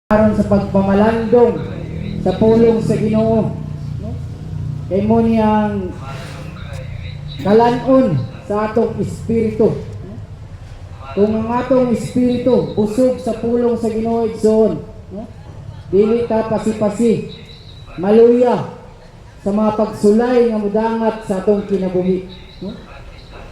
Aron sa pagpamalandong sa pulong sa Ginoo, no? Kay mo niyang kalanon sa atong espiritu, no? Kung ang atong espiritu busog sa pulong sa Ginoo, igsoon, no? Dili ta pasipasi, maluya sa mga pagsulay nga mudangat sa atong kinabuhi, no?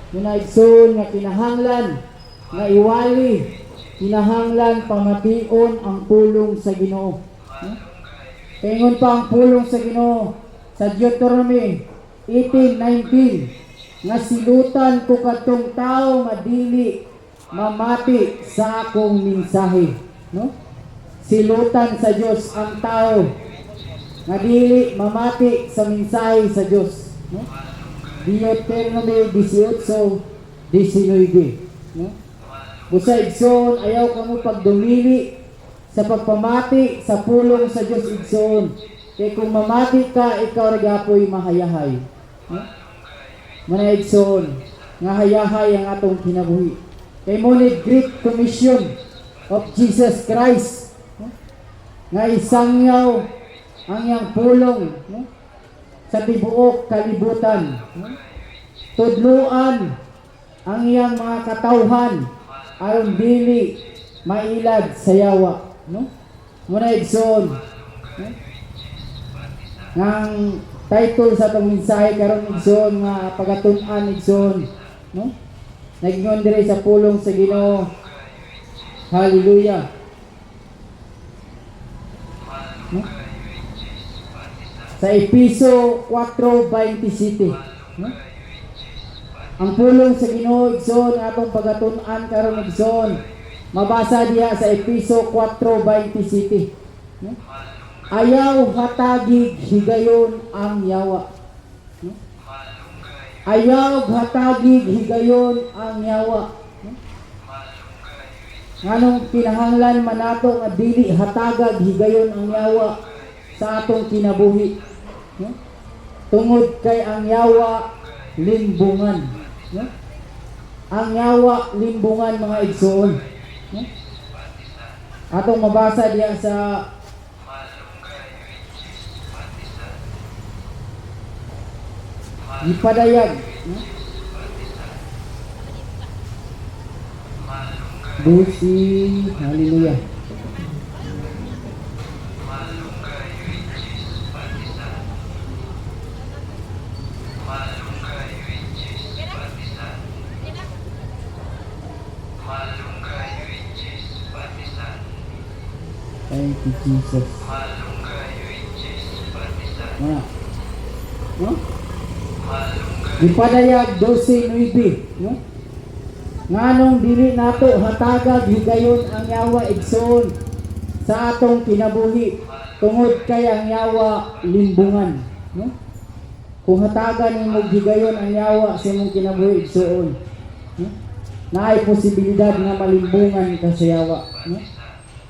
Muna, igsoon, nga kinahanglan nga iwali, kinahanglan pamation ang pulong sa Ginoo, no? Ingon pa ang pulong sa Ginoo sa Deuteronomy 18:19 nga silutan ko kadtong tao nga dili mamati sa akong mensahe, no? Silutan sa Dios ang tao nga dili mamati sa mensahe sa Dios, no? Deuteronomy 18:19, no? Busa, igsoon, ayaw kamo pagdumili sa pagpamati sa pulong sa Dios, igsoon. Kay kung mamati ka, ikaw ra gapoy mahayahay, no? Muna, igsoon, nga hayahay ang atong kinabuhi. Kay mo ni Great Commission of Jesus Christ, no? Nga isangyaw ang iyang pulong, no? Sa tibuok kalibutan, no? Tudluan ang iyang mga katawhan aron dili mailad sa yawa, no? Muna, igsoon, no? Ngang title sa atong mensahe karon, igsoon, nga pagatun-an, igsoon, no? Nagingon diri sa pulong sa Ginoo. Hallelujah. No? Sa Episo 4:27, no? Ang pulong sa Ginoo, igsoon, atong pagatun-an karon, igsoon. Mabasa diha sa Episo 4:27, no? Ayaw hatagig higayon ang yawa. No? Ayaw hatagig higayon ang yawa. No? Nganong kinahanglan man nato nga dili hatagag higayon ang yawa sa atong kinabuhi? No? Tungod kay ang yawa limbungan. No? Ang yawa limbungan, mga igsoon. No? Atong mabasa diya sa Gipadayag. No? Busi, hallelujah. Thank you, Jesus. Mga. No? Gipadayag 12:9, no? Nganong dili nato hatagag higayon ang yawa, igsoon, sa atong kinabuhi? Tungod kay ang yawa limbungan, no? Kung hatagan nimo higayon ang yawa sa imong kinabuhi, igsoon, no? Naay posibilidad nga malimbungan ka sa yawa, no?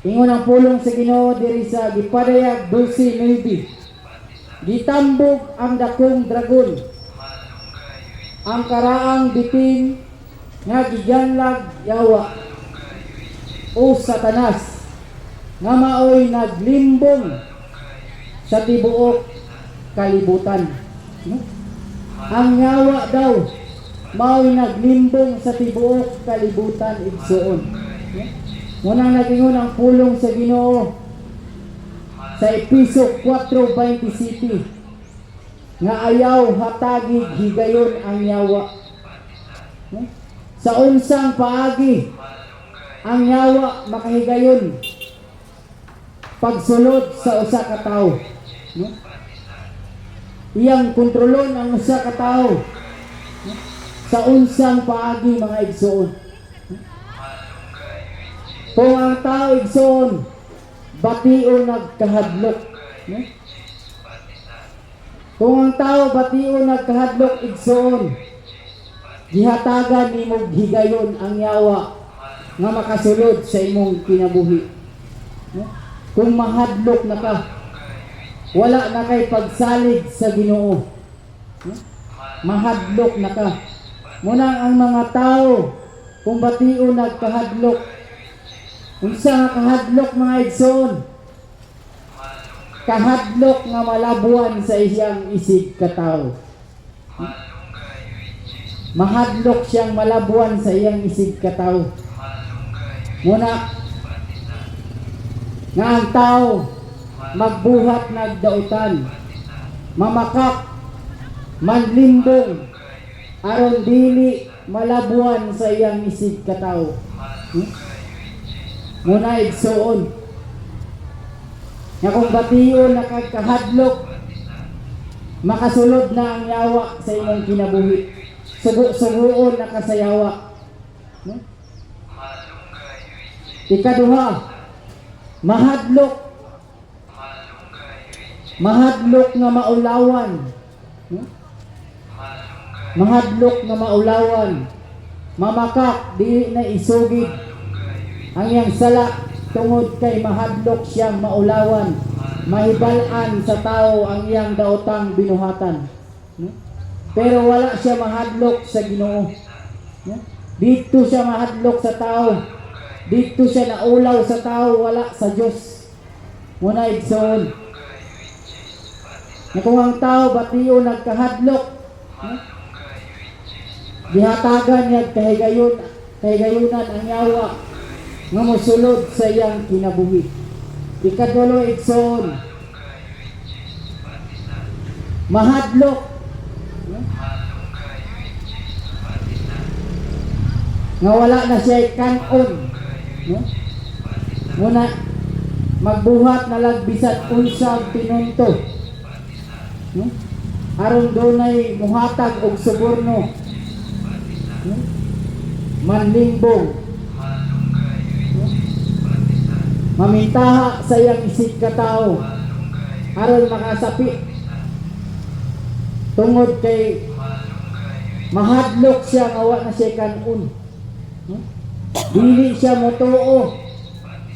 Ingon ang pulong sa Ginoo diri sa Gipadayag 12:9. Gitambog ang dakong dragon, ang karaang bitin nga giganlag yawa o Satanas, nga maoy naglimbong sa tibuok kalibutan. No? Ang yawa daw maoy naglimbong sa tibuok kalibutan, igsoon. No? Munang nagingon ang pulong sa Ginoo sa Episo 4:27 nga ayaw hatagig higayon ang yawa. No? Sa unsang paagi ang yawa makahigayon pagsulod sa usa ka tawo? No? Iyang kontrolon ang usa ka tawo. No? Sa unsang paagi, mga igsoon? No? Kung ang tao, igsoon, batio nagkahadlok. No? Kung ang tao batio nagkahadlok, igsoon, gihatagan nimo higayon ang yawa nga makasulod sa imong kinabuhi. No? Kung mahadlok na ka, wala na kay pagsalig sa Ginoo. No? Mahadlok na ka. Muna ang mga tao, kung batio nagkahadlok, unsa nga kahadlok, mga igsoon? Kahadlok nga malabuan sa iyang isig katawo. Mahadlok siyang malabuan sa iyang isig katawo. Muna nga ang tao magbuhat nag dautan, mamakak, manlimbong, aron dili malabuan sa iyang isig katawo. Muna, igsuon, nga kung bation na kag kahadlok, makasulod na ang yawa sa imong kinabuhi. Sugo-sugoon na ka sa yawa. No? Ikaduha, mahadlok. Mahadlok nga maulawan. No? Mahadlok nga maulawan. Mamakak, di na isugid ang iyang sala tungod kay mahadlok siyang maulawan, mahibal-an sa tao ang iyang daotang binuhatan. No? Pero wala siya mahadlok sa Ginoo. No? Dito siya mahadlok sa tao. Dito siya naulaw sa tao, wala sa Dios. Muna, igsoon, na kung ang tao bation nagkahadlok, no? Gihatagan niya kahigayunan ang yawa nga mosulod sa iyang kinabuhi. Ikatulo, igsoon, mahadlok, no? Nga wala na siya kanon, no? Muna magbuhat na lang bisan unsang tinunto, no? Aron dunay muhatag og suborno, no? Manlimbong, no? Mamintaha sa iyang isig katao aron makasapi tungod kay mahadlok siya nga wa na siya kanon, no? Dili siya motuo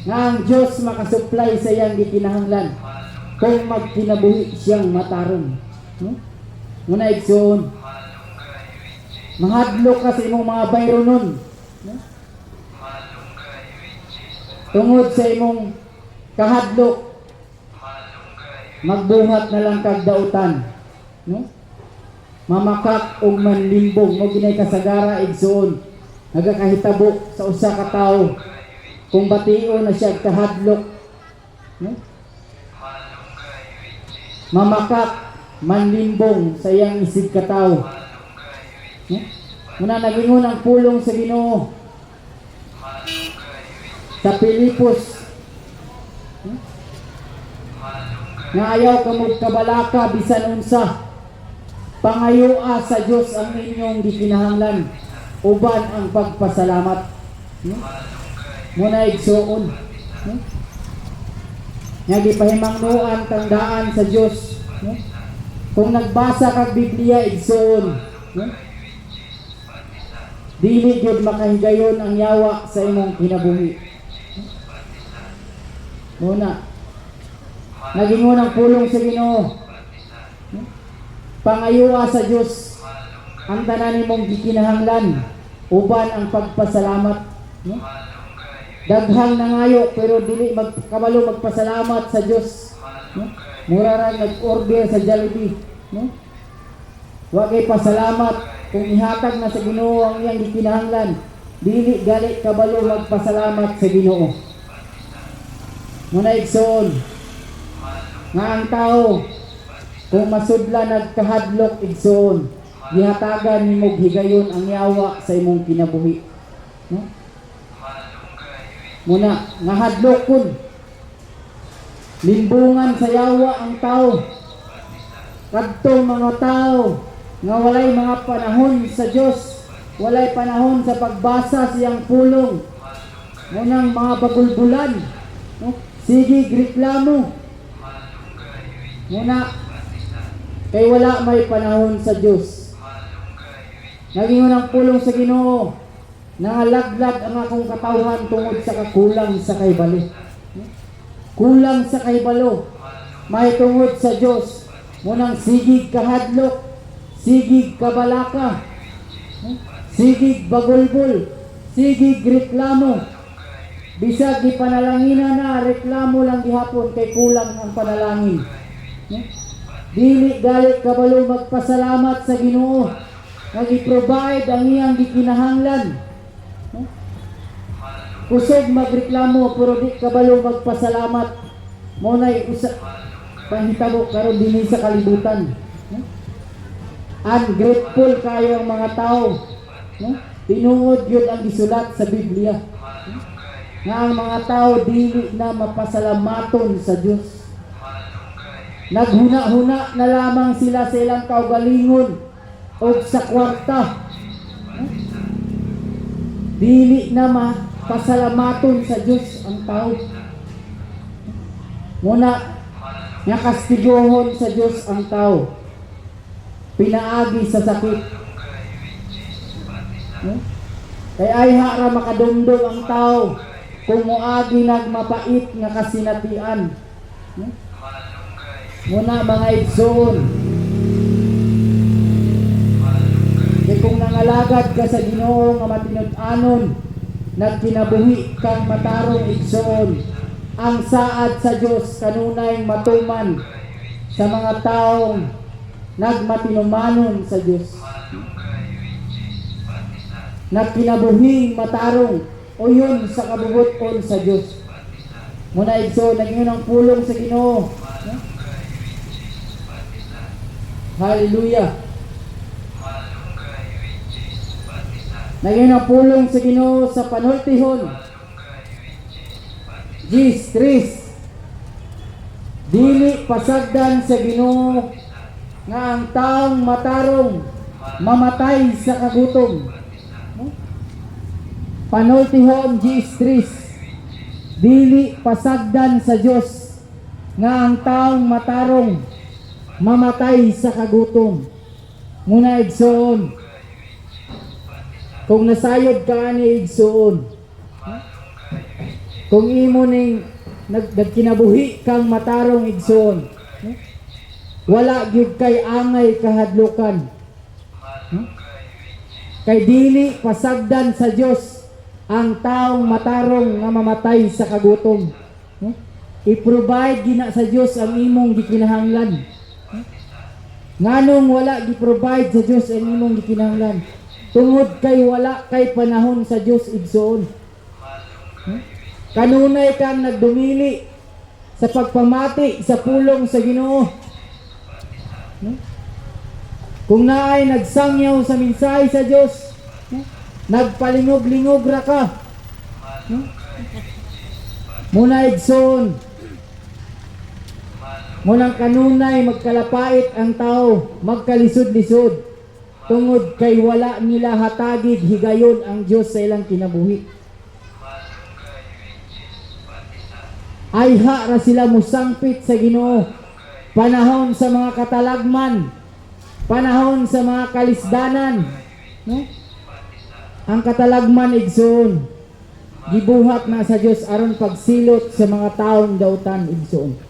nga ang Dios makasupply sa iyang gikinahanglan kung magkinabuhi siyang matarong, no? Muna, igsoon, mahadlok ka sa imong mga bayronon, no? Tungod sa imong kahadlok, magbuhat na lang kag dautan, no? Mamakak og manlimbong. Mo ginay kasagara, igsoon, nagakahitabo sa usa ka tawo kung bation na siya kahadlok, no? Mamakak, manlimbong sa iyang isig katawo, no? Muna nagingon ang pulong sa Ginoo sa Pilipos, no? Nga ayaw kamo kabalaka bisan unsa, pangayoa sa Dios ang inyong gikinahanglan uban ang pagpasalamat, no? Muna, igsuon, no? Nga gipahimangnoan tandaan sa Dios, no? Kung nagbasa kag Biblia, igsuon, no? Dili gyud makahigayon ang yawa sa imong kinabuhi. Muna nagingon ang pulong sa Ginoo, no? Pangayoa sa Dios ang tanan nimong gikinahanglan uban ang pagpasalamat, no? Daghang nangayo pero dili magkabalo magpasalamat sa Dios, no? Mura ra nag-order sa Jollibee, no? Wa kay pasalamat kung ihatag na sa Ginoo ang iyang gikinahanglan. Dili gali kabalo magpasalamat sa Ginoo. Muna, igsoon, nga ang tao kung masudla nagkahadlok, igsoon, gihatagan nimo higayon ang yawa sa imong kinabuhi, no? Muna nga hadlokon, limbungan sa yawa ang tao, kadtong mga tao nga walay mga panahon sa Dios, walay panahon sa pagbasa siyang pulong, munang mga bagulbulan, no? Sige reklamo muna kay wala may panahon sa Dios. Naging ang pulong sa Ginoo, nangalaglag ang akong katawhan tungod sa kakulang sa kahibalo. Kulang sa kahibalo mahitungod sa Dios. Munang sigig kahadlok, sigig kabalaka, sigig bagulbol, sigig reklamo. Bisag gipanalanginan na, reklamo lang gihapon kay kulang ang panalangin. No? Dili gali kabalo magpasalamat sa Ginoo nga gi-provide ang iyang gikinahanglan. No? Kusog magreklamo pero di kabalo magpasalamat. Mao nay usa panghitabo karon dinhi sa kalibutan. No? Ungrateful kayo ang mga tao. No? Tinuod gyud ang gisulat sa Biblia. No? Nga ang mga tao dili na mapasalamaton sa Dios. Naghuna-huna na lamang sila sa ilang kaugalingon o sa kwarta. No? Dili na mapasalamaton sa Dios ang tao. Muna nga kastiguhon sa Dios ang tao. Pinaagi sa sakit. No? Kay ayha ra makadumdum ang tao kung moagi nagmapait nga kasinatian. No? Muna, mga igsoon, kay kung nangalagad ka sa Ginoo nga matinud-anon, nagkinabuhi kang matarong, igsoon, ang saad sa Dios kanunay matuman sa mga taong nagmatinumanon sa Dios. Nagkinabuhing matarong o yun sa kabubuton sa Dios. Muna, igsoon, nag-ingon ang pulong sa Ginoo. No? Hallelujah. Nag-ingon ang pulong sa Ginoo sa Panultihon 10:3. Dili pasagdan sa Ginoo nga ang taong matarong mamatay sa kagutom. No? Panultihon 10:3. Dili pasagdan sa Dios nga ang taong matarong mamatay sa kagutom. Muna, igsoon, kung nasayod ka ani, igsoon, kung imo ning nagkinabuhi kang matarong, igsoon, no? Wala gyud kay angay kahadlukan. No? Kay dili pasagdan sa Dios ang taong matarong nga mamatay sa kagutom. No? I-provide gina sa Dios ang imong gikinahanglan. No? Nganong wala gi-provide sa Dios ang imong gikinahanglan? Tungod kay wala kay panahon sa Dios, igsoon. No? Kanunay kang nagdumili sa pagpamati sa pulong sa Ginoo. No? Kung naay nagsangyaw sa mensahe sa Dios, no? Nagpalingog-lingog ra ka. No? Muna, igsoon, munang kanunay magkalapait ang tao, magkalisod-lisod, tungod kay wala nila hatagig higayon ang Dios sa ilang kinabuhi. Ayha ra sila musangpit sa Ginoo panahon sa mga katalagman, panahon sa mga kalisdanan, no? Ang katalagman, igsoon, gibuhat na sa Dios aron pagsilot sa mga taong dautan, igsoon.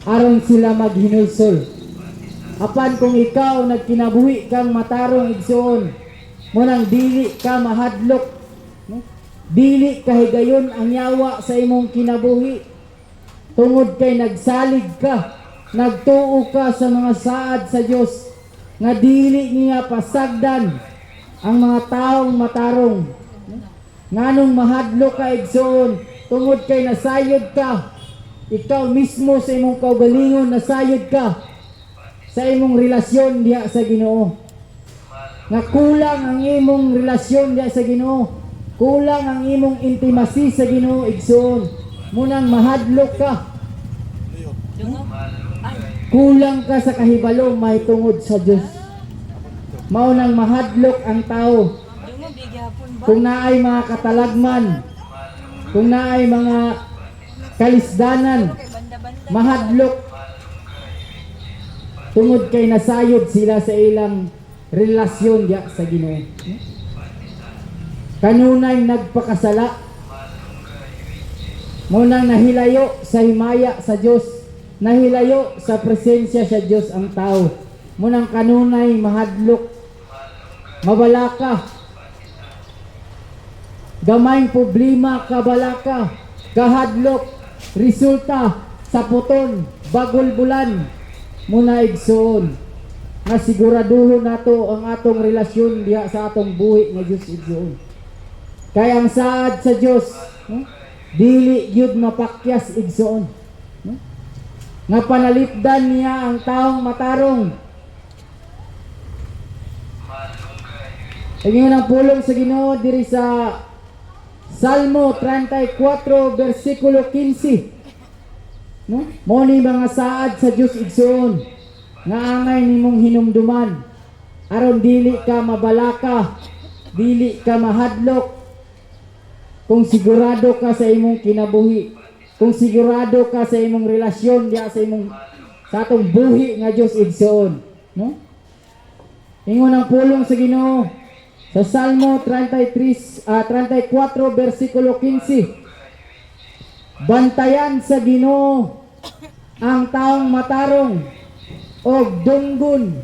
Aron sila maghinulsol. Apan kung ikaw nagkinabuhi kang matarong, igsoon, munang dili ka mahadlok, no? Dili kahigayon ang yawa sa imong kinabuhi. Tungod kay nagsalig ka, nagtuo ka sa mga saad sa Dios nga dili niya pasagdan ang mga taong matarong. Nganong mahadlok ka, igsoon? Tungod kay nasayod ka. Ikaw mismo sa imong kaugalingon, nasayod ka sa imong relasyon diha sa Ginoo. Nga kulang ang imong relasyon diha sa Ginoo. Kulang ang imong intimacy sa Ginoo, igsoon. Munang mahadlok ka. Dungog. Ay, Kulang ka sa kahibalo mahitungod sa Dios. Mao nang mahadlok ang tao Dungog di gyapon ba? Kung naay mga katalagman, kung naay mga kalisdanan, Kay banda-banda. Mahadlok tungod kay nasayod sila sa ilang relasyon diya sa Ginoo. Kanunay nagpakasala. Munang nahilayo sa himaya sa Dios, nahilayo sa presensya sa Dios ang tao. Munang kanunay mahadlok, mabalaka. Gamayng problema, kabalaka, kahadlok, resulta sa puton, bagulbulan muna, igsoon, nga siguraduhon nato ang atong relasyon diha sa atong buhi nga Dios, igsoon. Kay ang saad sa Dios, no, dili gyud mapakyas, igsoon, no? Nga panalipdan niya ang taong matarong. Ingon ang pulong sa Ginoo diri sa Salmo 34 versikulo 15. No? Mo ni mga saad sa Dios, igsoon, nga angay nimong hinumduman aron dili ka mabalaka, dili ka mahadlok kung sigurado ka sa imong kinabuhi, kung sigurado ka sa imong relasyon diha sa atong buhi nga Dios, igsoon, no? Ingon ang pulong sa Ginoo sa Salmo 33 34 versikulo 15. Bantayan sa Ginoo ang taong matarong og dunggon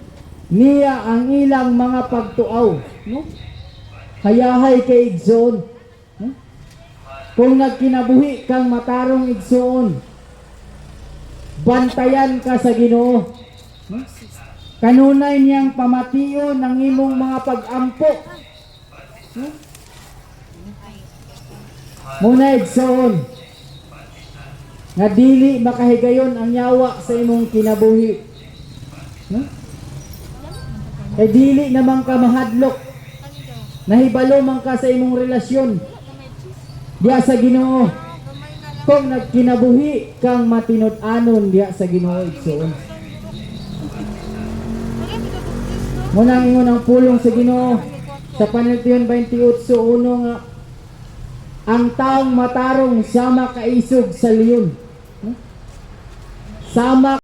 niya ang ilang mga pagtuaw, no? Hayahay kay, igsoon, no? Kung nagkinabuhi kang matarong, igsoon, bantayan ka sa Ginoo, no? Kanunay niyang pamation ang imong mga pag-ampo, no? Muna, igsoon, nga dili makahigayon ang yawa sa imong kinabuhi, no? Eh dili naman ka mahadlok. Nahibalo man ka sa imong relasyon diya sa Ginoo kung nagkinabuhi kang matinud-anon diya sa Ginoo, igsoon. Munang ingon ang pulong sa Ginoo sa Panultihon 28:1 nga ang taong matarong sama kaisog sa leon, no? Sama